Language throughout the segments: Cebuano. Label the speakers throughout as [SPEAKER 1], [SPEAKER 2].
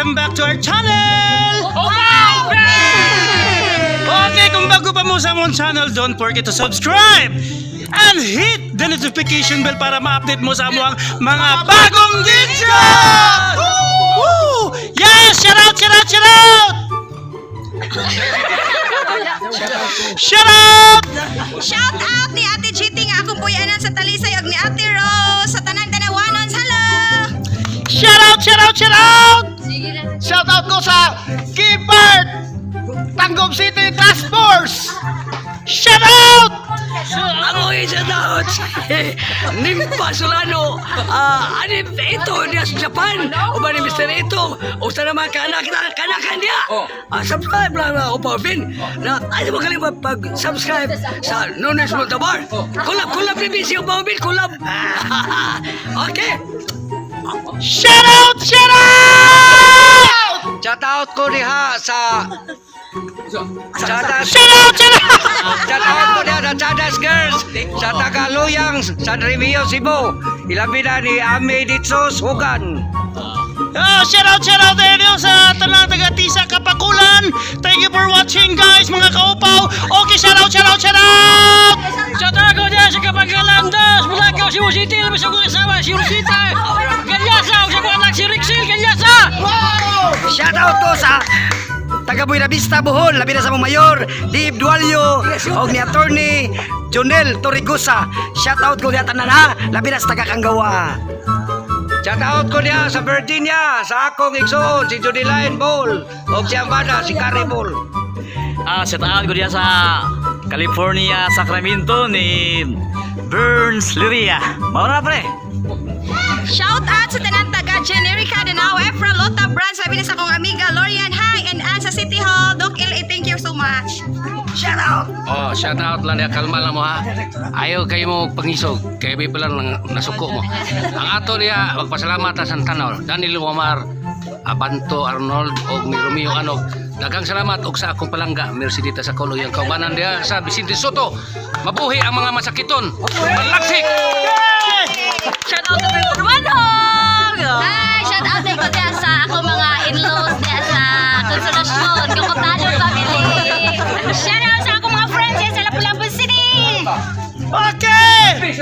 [SPEAKER 1] Welcome back to our channel! Okay, kung bago pa mo sa among channel, don't forget to subscribe and hit the notification bell para ma-update mo sa among mga bagong video! Woo! Yes! Shout out! Shout out! Shout out! Shout out!
[SPEAKER 2] Shout out ni Ate GT nga akong puyanan sa Talisay ug ni Ate Rose sa tanan Tanawanons. Hello!
[SPEAKER 1] Shout out! Shout out! Shout out!
[SPEAKER 3] Shout out ko sa Keeper Tanggob City Task Force.
[SPEAKER 1] Shout out!
[SPEAKER 4] Ako isa daot si Nimpa Solano. Ah, ani ito niya sa Japan. O ba ni Mr. Ito? O sa naman kanak na kanakan niya. Ah, subscribe lang na Upaw Bin. Na ay mo kalimut pag-subscribe sa Nunes Montabar. Collab, collab ni si Upaw Bin, collab. Okay.
[SPEAKER 1] Shout out! Shout out!
[SPEAKER 5] Shout out ko diha sa Shout out,
[SPEAKER 1] Shout out! Shout out!
[SPEAKER 5] Shout out ko diha sa Chadas Girls sa Tagaluyang, San Remigio, Cebu. Ilabi na ni Ame Ditsos Hugan.
[SPEAKER 1] Ah, shout out tayo sa tanang taga Tisa Kapakulan. Thank you for watching, guys, mga kaupaw. Okay, shout out, shout out, shout out!
[SPEAKER 4] Shout out ko diyan sa Kapagalandas, Bulacau, Cebu City, labas akong kasama, si Rosita, Galyasa, o sa akong anak si Rixil, Galyasa!
[SPEAKER 5] Shout out ko sa taga Buena Vista, Bohol, labi na sa mong mayor, Dave Dualio, og ni attorney Jonel Torregosa. Shout out ko diha tanan ha, labi na sa taga Kanggawa. Shout out ko diha sa Virginia, sa akong igsoon si Judy Line Ball og si Ambada si Kari Ball.
[SPEAKER 6] Ah, shout out ko diyan sa California, Sacramento ni Burns Liria. Mao na, pre.
[SPEAKER 2] Shout out sa tanan taga Generica Danao, Efra Lota Brand, sabi ni sa akong amiga Lorian, hi and Ann sa City Hall. Doc LA, thank you so much.
[SPEAKER 5] Shout out.
[SPEAKER 7] Oh, shout out lang niya, kalma lang mo ha. Ayaw kayo mo pangisog, kay may pala lang nasuko mo. Ang ato niya, magpasalamat ta sa tanaw. Daniel Wamar, Abanto Arnold og ni Romeo Anog. Daghang salamat og sa akong palangga, Mercedita sa Colo, yang kaubanan diha sa Vicente Soto. Mabuhi ang mga masakiton. Malaksik!
[SPEAKER 4] Shout out sa Manhog!
[SPEAKER 8] Hi! Shout out din ko diya sa ako mga in-laws diya sa Consolacion, Gokotalo family. Shout out sa akong mga friends diya sa Lapu-Lapu City.
[SPEAKER 1] Okay!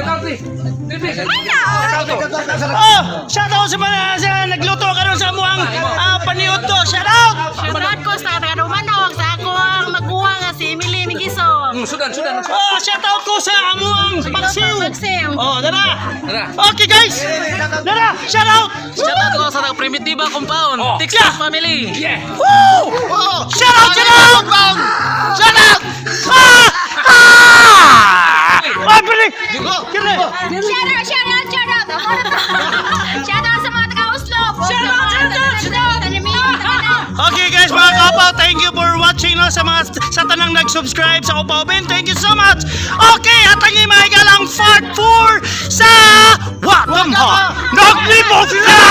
[SPEAKER 1] Oh, shout out sa mga sa nagluto karon sa amuang paniud to. Shout out!
[SPEAKER 9] Shout out ko sa taga Dumanhog, sa ako ang maguwang nga si Emily Migiso.
[SPEAKER 7] Sudan, sudan.
[SPEAKER 1] Oh, shout out ko sa amuang paksiw.
[SPEAKER 9] Paksiw.
[SPEAKER 1] Oh, dara.
[SPEAKER 7] Dara.
[SPEAKER 1] Okay, guys. Dara, shout out.
[SPEAKER 6] Shout out ko sa taga Primitiva Compound, Texas family.
[SPEAKER 7] Yeah.
[SPEAKER 1] Woo! Shout out, shout out! Shout out! Ah! Ah! Ah, bili! Kire!
[SPEAKER 8] Shout out, shout out, shout out. Shout out sa mga taga Oslo. Shout out, shout out, shout out.
[SPEAKER 1] Okay guys, mga kaupaw, thank you for watching, no, sa mga sa tanang nag-subscribe sa Upaw Bin. Thank you so much. Okay, at ang imahigalang part 4 sa Watamha Naglibog na!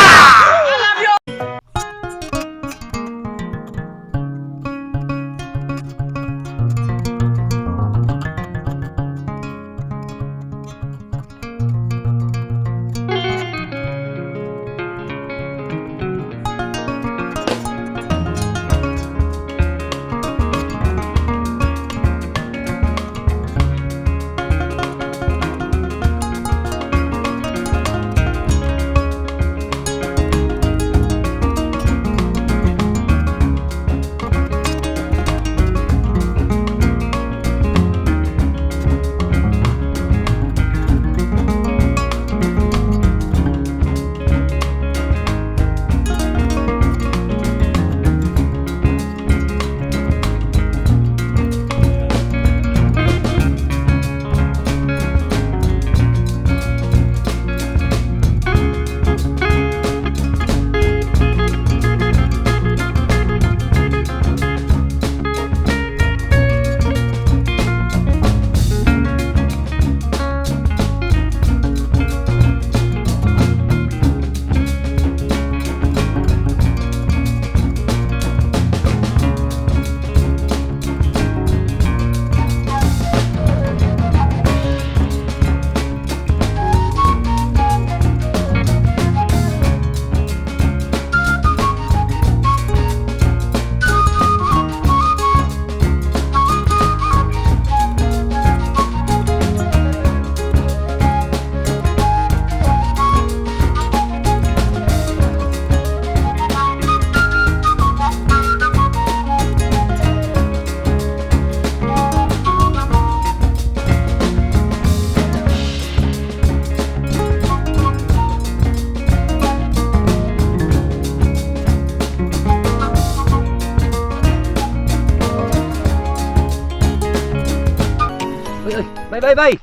[SPEAKER 5] Bay, bay.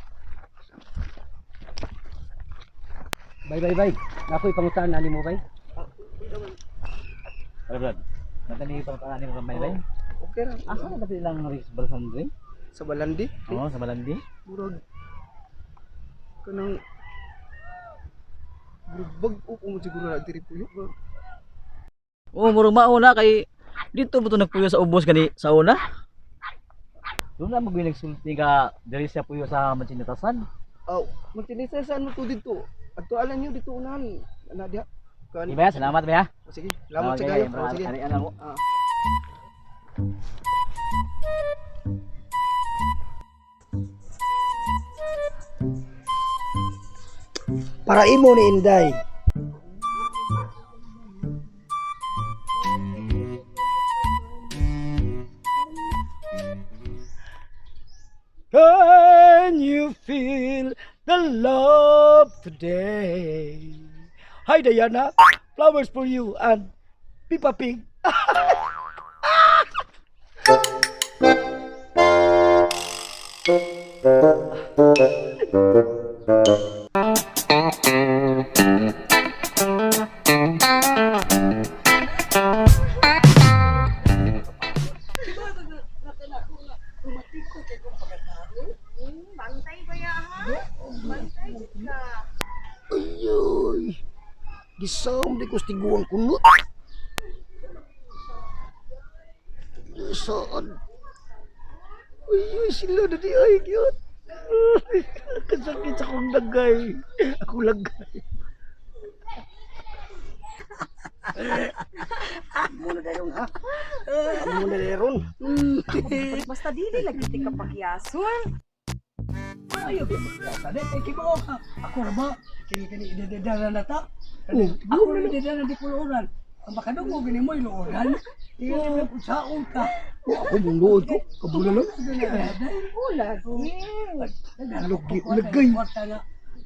[SPEAKER 5] Bay, bay, bay. Nakoy pangutan ani mo, bay.
[SPEAKER 6] Brad, Brad. Natani pangutan nimo gamay bay.
[SPEAKER 3] Okay ra.
[SPEAKER 6] Asa na dapit lang Rex Balsandre?
[SPEAKER 3] Sa Balandi.
[SPEAKER 6] Oo, sa Balandi.
[SPEAKER 3] Murag kanang murag bag-o ko mo siguro na diri puyo.
[SPEAKER 6] Oo, murag mauna kay dito mo to nagpuyo sa ubos gani sa una. Doon na magbi nagsulti ka diri siya puyo sa Manchinatasan.
[SPEAKER 3] Aw, magtinisa saan mo to dito? Adto alan niyo dito unahan. Ana diha. Kan.
[SPEAKER 6] Di ba? Salamat ba ya?
[SPEAKER 3] Oh, sige, salamat sa kayo. Oh, sige.
[SPEAKER 6] Ari ana mo.
[SPEAKER 3] Ah.
[SPEAKER 5] Para imo ni Inday. Can you feel the love today? Hi Diana, flowers for you and Peppa Pig.
[SPEAKER 2] Bantay ba ya ha? Bantay ka.
[SPEAKER 5] Ayoy. Gisaom di ko sa tiguang kunot. Saan? Uy, sila na di ay cute. Kasakit sa akong lagay. Ako lagay. Muna dayon ha. Muna dayon.
[SPEAKER 2] Basta dili lagi ti ka pagyason.
[SPEAKER 4] Ayaw ba magkasali? Kay kibuo ka. Ako ra ba? Kini kini idededara na ta.
[SPEAKER 5] Oh,
[SPEAKER 4] Ako ra idededara di kuluran. Ang makadungog gini mo iluoran. Tingnan mo kung saon ka.
[SPEAKER 5] Ako mong luod ko. Kabula lang.
[SPEAKER 4] Wala.
[SPEAKER 5] Lagi, lagay.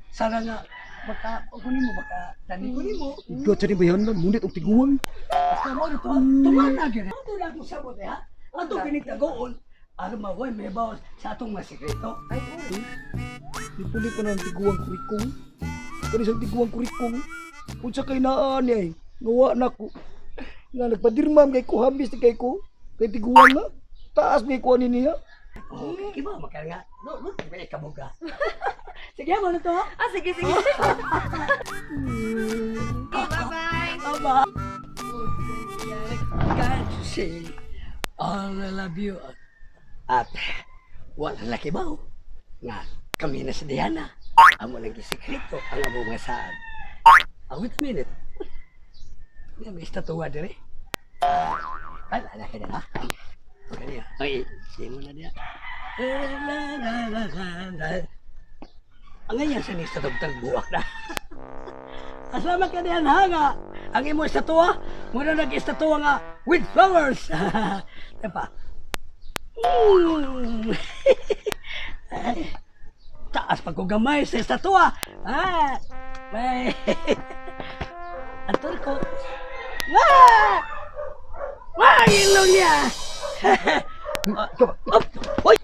[SPEAKER 4] Sana nga baka kunin mo baka dani kunin mo.
[SPEAKER 5] Igot sa ni bayan lang. Ngunit og tiguang.
[SPEAKER 4] Basta mo ito tumana gyud. Ato na akong sabot eh, ha. Ato pinitagoon aron maway may bawas sa atong mga sikreto.
[SPEAKER 5] Ipuli ko na ang tiguang kurikong. Kani sa tiguang kurikong. Unsa kay naa ni ay. Ngawa na ko. Nga nagpadirmam kay ko hamis ni kay ko. Kay tiguang na. Taas may kuha ni niya.
[SPEAKER 4] Oh, kiba makal nga. No, no, may kabuga. Sige mo na to. ha?
[SPEAKER 2] Ah, sige, sige. Bye-bye.
[SPEAKER 4] Bye-bye. Can't you see? All I love you. At wala laki ba? Nga kami na si Diana. Amo lang gisikreto ang amo mga saad. Ah, wait a minute. May may estatuwa dire. Ay, ala ka na ha. Okay niya. Ay, di mo na niya. Eh, la, la, la, la, la. Ang ganyan sa nista tugtag buwak na. Asama ka diyan ha nga. Ang imo estatua, muna nag-estatua nga with flowers. Diba? Ay, taas pag ko gamay sa estatua. Ah, may ang turko. Wah! Wah, ilong niya. Oh, Hoy!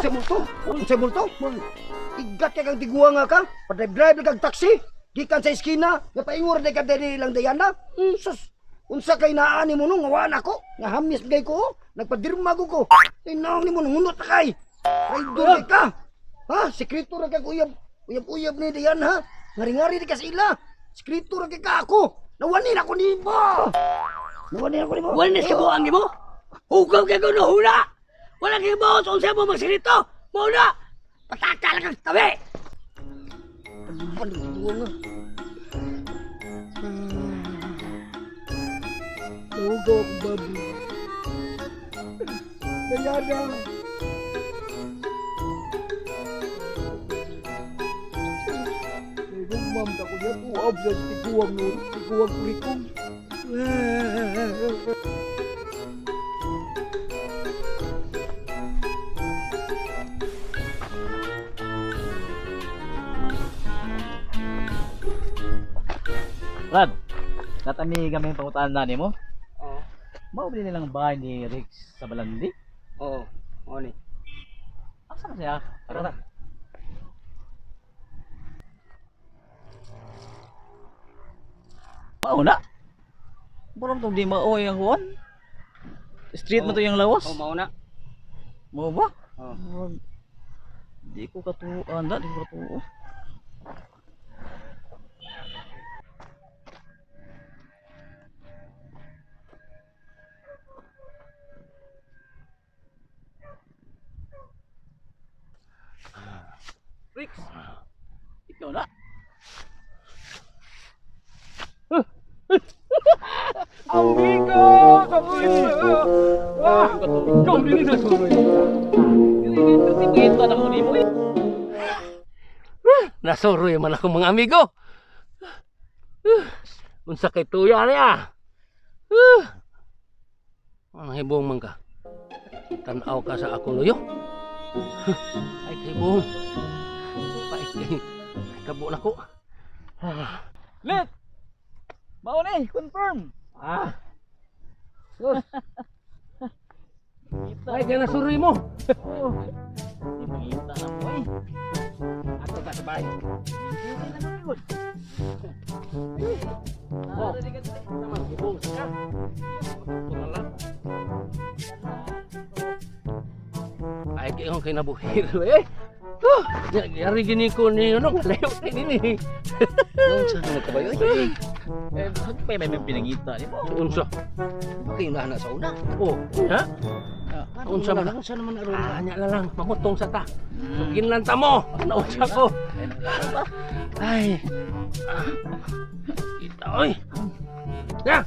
[SPEAKER 5] Sa multo. Sa multo. Igat kay kang tiguang nga ka. Padrive-drive lang kag taxi. Gikan sa eskina. Napaingur na ka diri lang Diana. Sus. Unsa kay naa ni mo no ngawa na ko. Nga hamis kay ko. Nagpadirma ko ko. Inaong ni mo nungunot na kay. Traidor kay ka. Ha? Sekreto ra kag uyab. Uyab-uyab ni Diana ha. Ngari-ngari di ka sa ila. Sekreto ra kay ka ako. Nawanin ako nimo. Nawanin ako nimo.
[SPEAKER 4] Wala na siya buang mo? Hugaw kay ko hula! Wala kay bawas unsa mo magsilito! Muna! Pataka lang kang tabi!
[SPEAKER 5] Ano nga? Nahugaw akong baboy. Diana! Nagumam na ko niya. Uab sa tiguang nun. Tiguang kurikong.
[SPEAKER 6] Brad, natami kami pangutan na nimo.
[SPEAKER 3] Oo.
[SPEAKER 6] Mao ba nilang bahay ni Rex sa Balandi?
[SPEAKER 3] Oo.
[SPEAKER 5] Mao ni.
[SPEAKER 6] Asa man siya? Tara ta. Mao na. Murag tong di mao yung kuan. Street mo to yung lawas.
[SPEAKER 5] Oh, mao na.
[SPEAKER 6] Mao ba?
[SPEAKER 5] Oh.
[SPEAKER 6] Murag di ko katuan da, di ko katuo. Rix. Ikaw na.
[SPEAKER 3] Amigo, kamusta? Ah, ikaw din na suroy.
[SPEAKER 6] Tingin na ko nimo eh.
[SPEAKER 7] Nasuroy man ako mga amigo. Unsa kay tuya niya? Ang hibong man ka. Tanaw ka sa akong luyo. Ay kay buhong. Pait kay kabo na ko.
[SPEAKER 6] Lit. Mao ni, confirm.
[SPEAKER 7] Ah. Sus. Ay kay nasuroy mo.
[SPEAKER 6] Di mangita na mo eh.
[SPEAKER 7] Ato ka sa bahay. Oh. Tama, hibong sa ka. Tulala. Ay kay akong kinabuhi eh. Oh, yari gini ko ni ano, layo kay nini.
[SPEAKER 6] Unsa na kabayo eh? Eh, bakit pa may pinangita ni mo?
[SPEAKER 7] Unsa?
[SPEAKER 5] Bakit na sa una?
[SPEAKER 7] Oh, ha? Unsa man?
[SPEAKER 5] Unsa naman aron?
[SPEAKER 7] Ah, nya na lang, mamutong sa ta. Ginlan ta mo. Naunsa ko. Ay. Ah. Kita oy. Ya.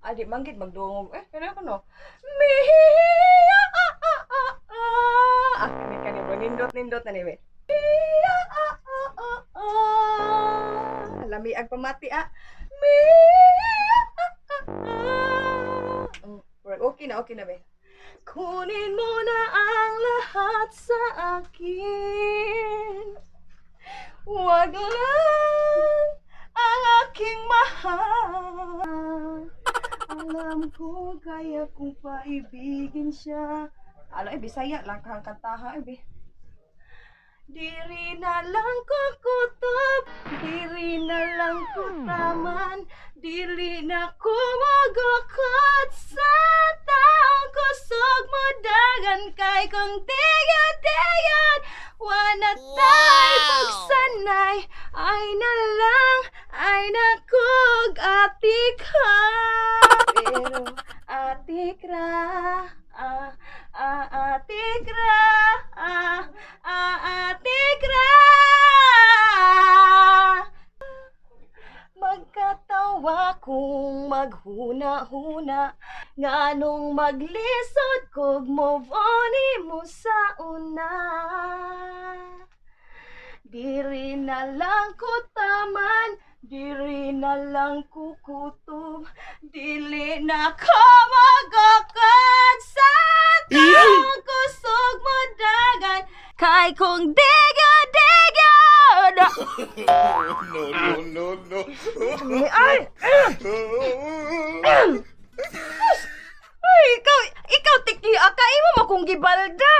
[SPEAKER 2] Adi manggit magdungog eh kaya ko no. Mia ah kani kani bro nindot nindot na ni be. Mia lami ang pamati ah. Mia okay na be. Kunin mo na ang lahat sa akin. Wag lang ang aking mahal. Alam ko kaya kong paibigin siya. Ano eh, Bisaya lang kang kantaha eh, be. Diri na lang ko kutob, diri na lang ko taman, dili na ko magakot sa taong kusog mo dagan kay kung tiyo-tiyon, wala tay pagsanay, ay na lang, ay nakog atik ha. Pero atik ra, ah, ah, atik ra, ah, ah, atik ra. Magkatawa kung maghuna-huna, nganong maglisod kog move on mo sa una. Diri na lang ko taman, diri na lang ko kutob, dili na ko magakad sa taong kusog mo dagan, kay kung digyo digyo.
[SPEAKER 3] No, no, no, no.
[SPEAKER 2] Ay! Ay, ikaw, ikaw tiki, akay mo makong gibalda.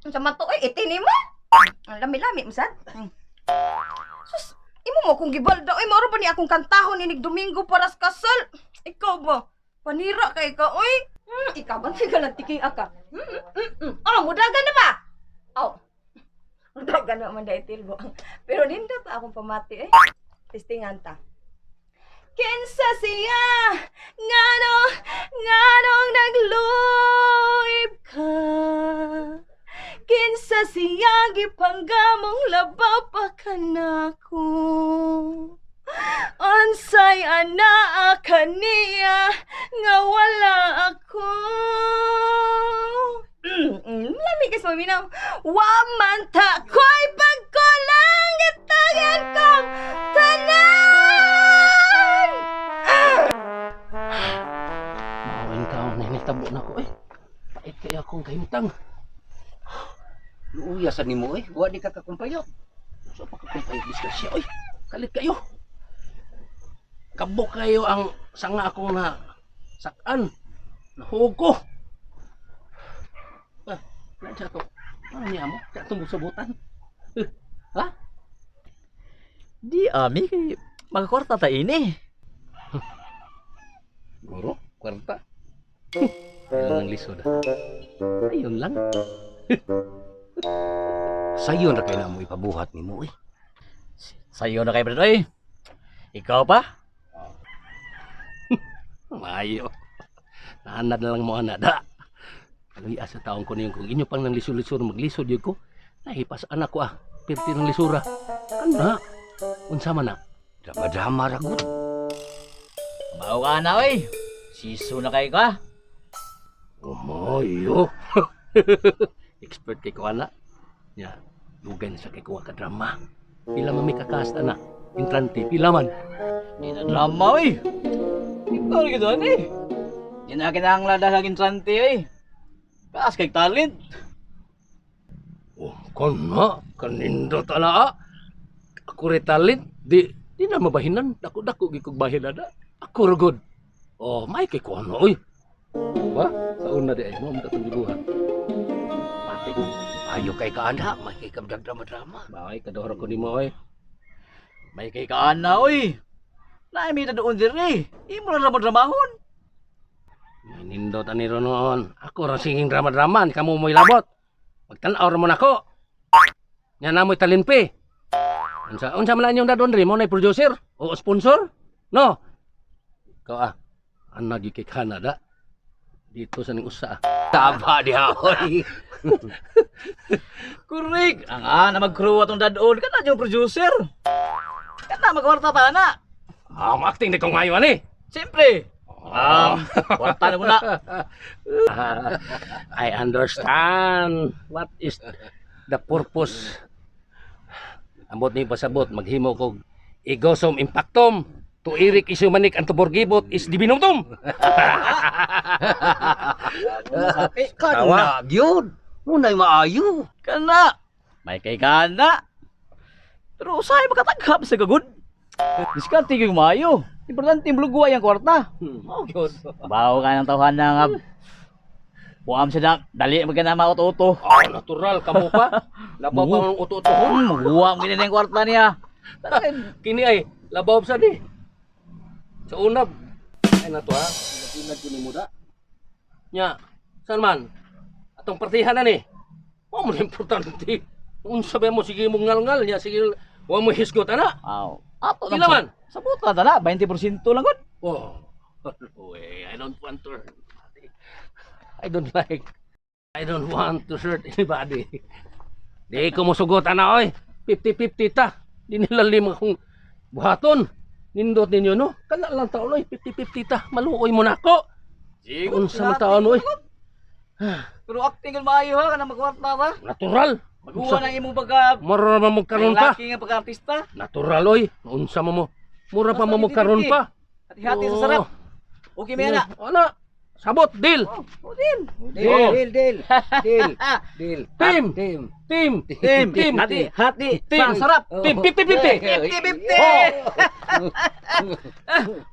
[SPEAKER 2] Sa mato, ay, itini mo. Ang lami-lami, masad. Sus, imo mo kong gibalda. Ay, mauro ba ni akong kantahon inig Domingo para sa kasal? Ikaw ba? Panira kay ka, oy. Ikaw ba? Ikaw lang tiking aka. Oh, mudagan na ba? Oh. Mudagan na man dahil tilbo. Pero nindot akong pamati, eh. Testingan ta. Kinsa siya ngano nganong nagluib ka. Kinsa siya gipanggamong labaw pa kanako. Unsay anaa kaniya nga wala ako. Lami kas maminaw. Wa man ta ko'y pagkulang gitagan kong tanan.
[SPEAKER 7] Mawin ka na nitabo na ko eh. Pait kay akong kahimtang.
[SPEAKER 5] Luya sa nimo eh. Wa di ka kakumpayot.
[SPEAKER 7] So pa kung kayo disgrasya oy. Kalit kayo. Kabok kayo ang sanga ako na sakan. Nahuog ko. Ah, na to. Ano niya mo? Kaya itong sabutan. Ha?
[SPEAKER 6] Di ami kay magkwarta ta ini.
[SPEAKER 7] Guro, kwarta. Ayun ang lisod. Ayun lang.
[SPEAKER 5] Sayon ra kay na mo ipabuhat nimo oy.
[SPEAKER 6] Sayo na kay Brad oy. Ikaw pa?
[SPEAKER 7] Mayo. Naanad na lang mo ana da. Aluy asa taong ko niyon kung inyo pang nang lisod-lisod maglisod yun ko. Nahipas anak ko ah. Pirti ng lisura. Ano na? Unsa man na?
[SPEAKER 5] Drama-drama ra gud.
[SPEAKER 6] Mao ka na oy. Siso na kay ka.
[SPEAKER 7] Umoyo. Expert kay ko ana. Ya, dugay na sa kay kuha ka drama. Pila man may kakast ana. Entrante, pila man.
[SPEAKER 6] Di na drama oy. Ikaw lagi doon eh. Di na kinahanglan sa entrante oy. Kaas kay talent.
[SPEAKER 7] Oh, kana kanindo tala. Ah. Ako re talent di di na mabahinan. Dako dako gi kog bahin ana. Ako ra gud. Oh, may kay ko ano oy. Ba? Sa una di ay mo ang tatong gibuhat. Pati
[SPEAKER 5] Ayo kay ka ana, may kay ka drama-drama.
[SPEAKER 7] Bakay kadoro ko nimo oy.
[SPEAKER 6] May kay kaana oy. Naimi na doon diri. Imo na dramahon.
[SPEAKER 7] May nindot ani ron noon. Ako ra singing drama-drama ni kamo mo'y labot. Magtan-aw ra mo nako. Nya na mo'y talinpi. Unsa unsa man inyong dadon ri mo na producer o sponsor? No. Ikaw ah. Ana gi kay Canada. Dito sa ning usa ah.
[SPEAKER 5] Taba diha oy.
[SPEAKER 6] Correct. Ang ana mag-crew atong dadon kana yung producer. Kana magkwarta ta na.
[SPEAKER 7] Ah, acting di ko ngayon ani.
[SPEAKER 6] Siyempre. Kwarta na muna.
[SPEAKER 7] I understand what is the purpose. Ambot ni pasabot maghimo kog igosom impactum to irik isumanik ang tuborgibot is divinumtum.
[SPEAKER 5] Kana gyud. Unay maayo.
[SPEAKER 6] Kana. May kay kana. Pero usahay makataghap sa gagud. Diskarte gyud maayo. Importante muluguay ang kwarta.
[SPEAKER 7] Oh, God.
[SPEAKER 6] Bawo ka ng tawhan na nga. Buam siya na, dali mo ka na mauto-uto.
[SPEAKER 7] Ah, natural kamo pa. Labaw pa ang uto-utohon.
[SPEAKER 6] Magbuwa mo gini ang kwarta niya.
[SPEAKER 7] Kini ay labaw sa di. Sa unab. Ay na to ha. Pinag ko ni muda. Nya, saan man? Atong partihan na ni. Wa mo na importante. Unsa ba mo sige mo ngal-ngal nya sige wa mo hisgot ana.
[SPEAKER 6] Aw, ato
[SPEAKER 7] Pila man?
[SPEAKER 6] Sa buta na, 20% lang gud.
[SPEAKER 7] Oh. No way. I don't want to hurt anybody. I don't like. I don't want to hurt anybody. Di ko musugot ana oy. 50-50 ta. Di nila lima kong buhaton. Nindot ninyo no. Kana lang taon oy 50-50 ta. Maluoy mo nako. Unsa man taon oy.
[SPEAKER 6] Pero acting gud maayo ha kana magkwarta ta.
[SPEAKER 7] Natural.
[SPEAKER 6] Maguwa na imong pagka
[SPEAKER 7] Mura man mo karon pa.
[SPEAKER 6] laki nga pagka-artista.
[SPEAKER 7] Natural oy. Unsa mo mo. Mura pa
[SPEAKER 6] Basta
[SPEAKER 7] mo mo karon
[SPEAKER 6] 50-50.
[SPEAKER 7] pa.
[SPEAKER 6] Hati-hati sa sarap. Okay may ana.
[SPEAKER 7] Ana. Sabot deal.
[SPEAKER 6] Oh, deal.
[SPEAKER 7] Oh.
[SPEAKER 5] Deal, deal, deal. Deal.
[SPEAKER 7] Team.
[SPEAKER 5] Team.
[SPEAKER 7] Team.
[SPEAKER 6] Team.
[SPEAKER 7] Team.
[SPEAKER 6] Hati, hati.
[SPEAKER 7] Team.
[SPEAKER 6] Sa sarap.
[SPEAKER 7] Team 50-50.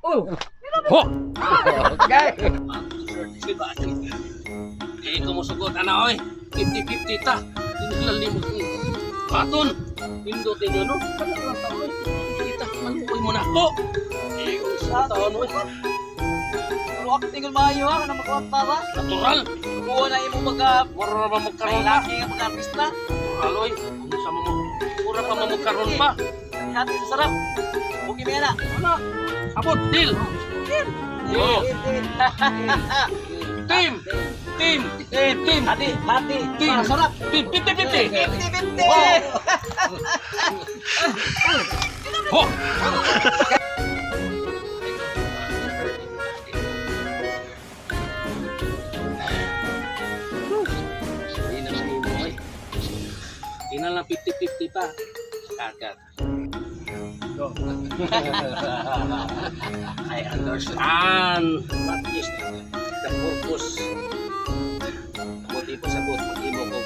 [SPEAKER 6] 50-50. Oh,
[SPEAKER 7] Ho.
[SPEAKER 5] Okay.
[SPEAKER 7] Di ko musugot ana oy. 50-50 ta. Dinilali mo kong baton. Nindot ninyo no. Kana lang taon oy. 50 ta. Maluoy mo na ako. Eh, unsa taon oy.
[SPEAKER 6] pero acting gud maayo ha kana magkwarta ta.
[SPEAKER 7] Natural.
[SPEAKER 6] Maguwa na imong pagka
[SPEAKER 7] Mura pa mo karon pa.
[SPEAKER 6] laki nga pagka-artista.
[SPEAKER 7] Natural oy. Unsa mo mo. Mura pa mo mo karon pa.
[SPEAKER 6] Hati sa sarap. Okay may ana.
[SPEAKER 7] Ana. Sabot deal. Oh.
[SPEAKER 5] Deal, deal.
[SPEAKER 7] Team. Team. Team. Team.
[SPEAKER 6] Hati, hati.
[SPEAKER 7] Team.
[SPEAKER 6] Sa sarap.
[SPEAKER 7] Team 50-50.
[SPEAKER 6] 50-50.
[SPEAKER 7] Ho. Hindi na mahimo eh. Hindi na lang 50-50 pa. Kagat. I understand what is the purpose. Buti pa sabot, maghimo ko.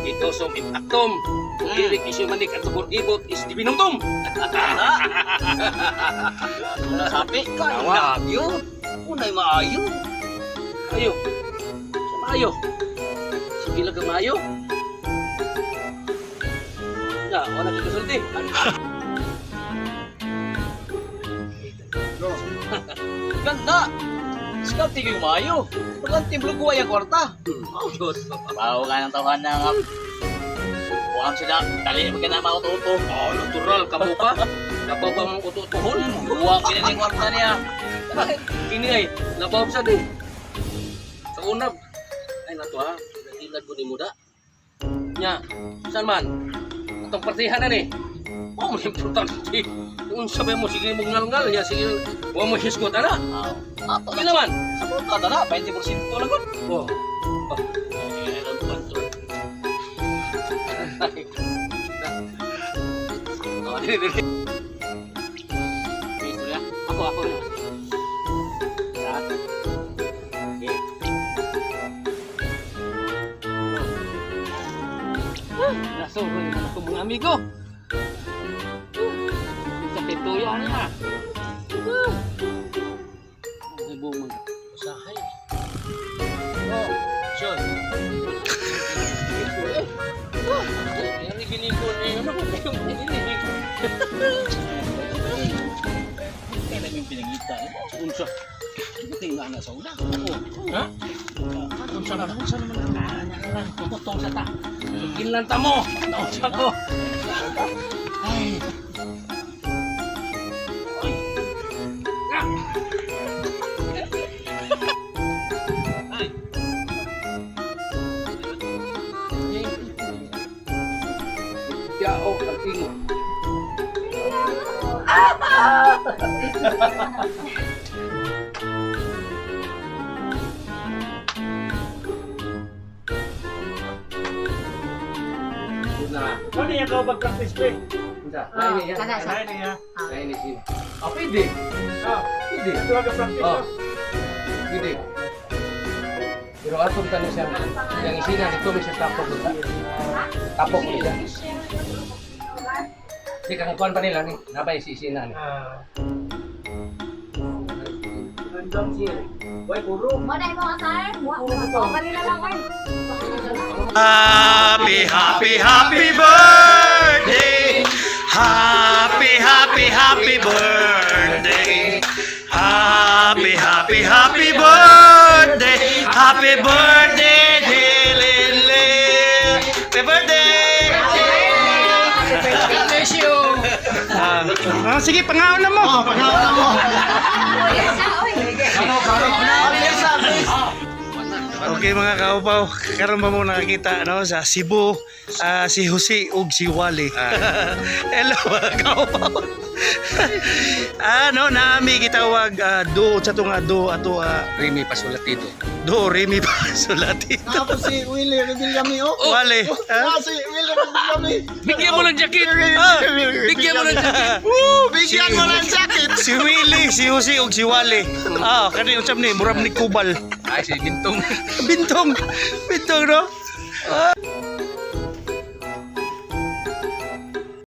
[SPEAKER 7] Ito som impactum. Eric is yung manik at gibot is di binungtong.
[SPEAKER 6] Sabi ka, love you. Unay maayo.
[SPEAKER 7] Ayo. Sa maayo. Sige lang ka maayo. Na, wala ka kasulti.
[SPEAKER 6] Ganda. Sikat tigil maayo. Pag ang ko ay ang kwarta.
[SPEAKER 7] Oh, Diyos.
[SPEAKER 6] Bawo ka ng tawahan na nga. Buhang sila, dali mo ka na maututo.
[SPEAKER 7] Oh, natural kamo ka. Labaw ba mong ututuhon?
[SPEAKER 6] Buwang kinaning kwarta niya.
[SPEAKER 7] Kini ay, labaw sa di. Sa una, ay nato ha, nagilad ko ni Muda. Nya, saan man? Atong partihan na ni. Oh, mas importante. Kung sabi mo, sige mo ngal-ngal, ya, sige, huwag mo hisgot, ana.
[SPEAKER 6] Ato
[SPEAKER 7] Sige naman.
[SPEAKER 6] Sa puta na, 20% lang.
[SPEAKER 7] Oh. Oh. Ay, I don't want to. Oh, dili, dili. May istorya? Ako, ako na. Sa? Okay. Oh. Nasuro naman ako mga amigo. Sa pituya niya. Ay, bumag. Usahay. Oh, sure.
[SPEAKER 6] Kailan yung pinangita mo?
[SPEAKER 7] Unsa?
[SPEAKER 6] Tingnan na sa una.
[SPEAKER 7] Ha? Unsa na? Unsa naman ang Putong sa ta. Ginlan ta mo. Unsa ko? Ay. Ay. Yao ang ingo. Na.
[SPEAKER 1] Ano yung ikaw mag-practice pre?
[SPEAKER 7] Unsa?
[SPEAKER 2] Ah,
[SPEAKER 7] Lain niya.
[SPEAKER 2] kana siya.
[SPEAKER 1] Ano niya?
[SPEAKER 7] Lain ni siya. Ah, pwede.
[SPEAKER 1] Ah,
[SPEAKER 7] Pwede.
[SPEAKER 1] ito mag-practice.
[SPEAKER 7] Oh. Pwede. Pero atong tanong siya, yang isina dito may siya tapok ko. Tapok ko siya. Di kang kuan pa nila ni, nabay si isina ni.
[SPEAKER 1] Ah.
[SPEAKER 8] Mo na imo sir. Oh, kanila lang oy.
[SPEAKER 1] Happy, happy, happy birthday! Happy, happy, happy birthday! Happy, happy, happy birthday! Happy birthday, dear Lily! Happy birthday!
[SPEAKER 7] Bless you.
[SPEAKER 1] Ah, sige, pangaon na mo.
[SPEAKER 3] Oh, pangaon na mo.
[SPEAKER 1] Okay mga kaupaw, karon ba mo nakakita no sa Cebu, ah, si Jose ug si Wally. Hello mga kaupaw. Ano naami gitawag do sa tong do ato
[SPEAKER 7] Remy pasulat dito.
[SPEAKER 1] do Remy pasulat dito.
[SPEAKER 3] Tapos si Willie Revillame, oh.
[SPEAKER 1] Wally.
[SPEAKER 3] Ah, si Willie Revillame.
[SPEAKER 7] Bigyan mo ng jacket.
[SPEAKER 1] Ah,
[SPEAKER 7] Bigyan mo ng jacket.
[SPEAKER 3] Woo! Bigyan mo ng jacket.
[SPEAKER 1] Si Willie, si Jose ug si Wally. Ah, kani unsam ni murag ni Kubal.
[SPEAKER 7] Ay si Bintong.
[SPEAKER 1] Bintong. Bintong no. Ah.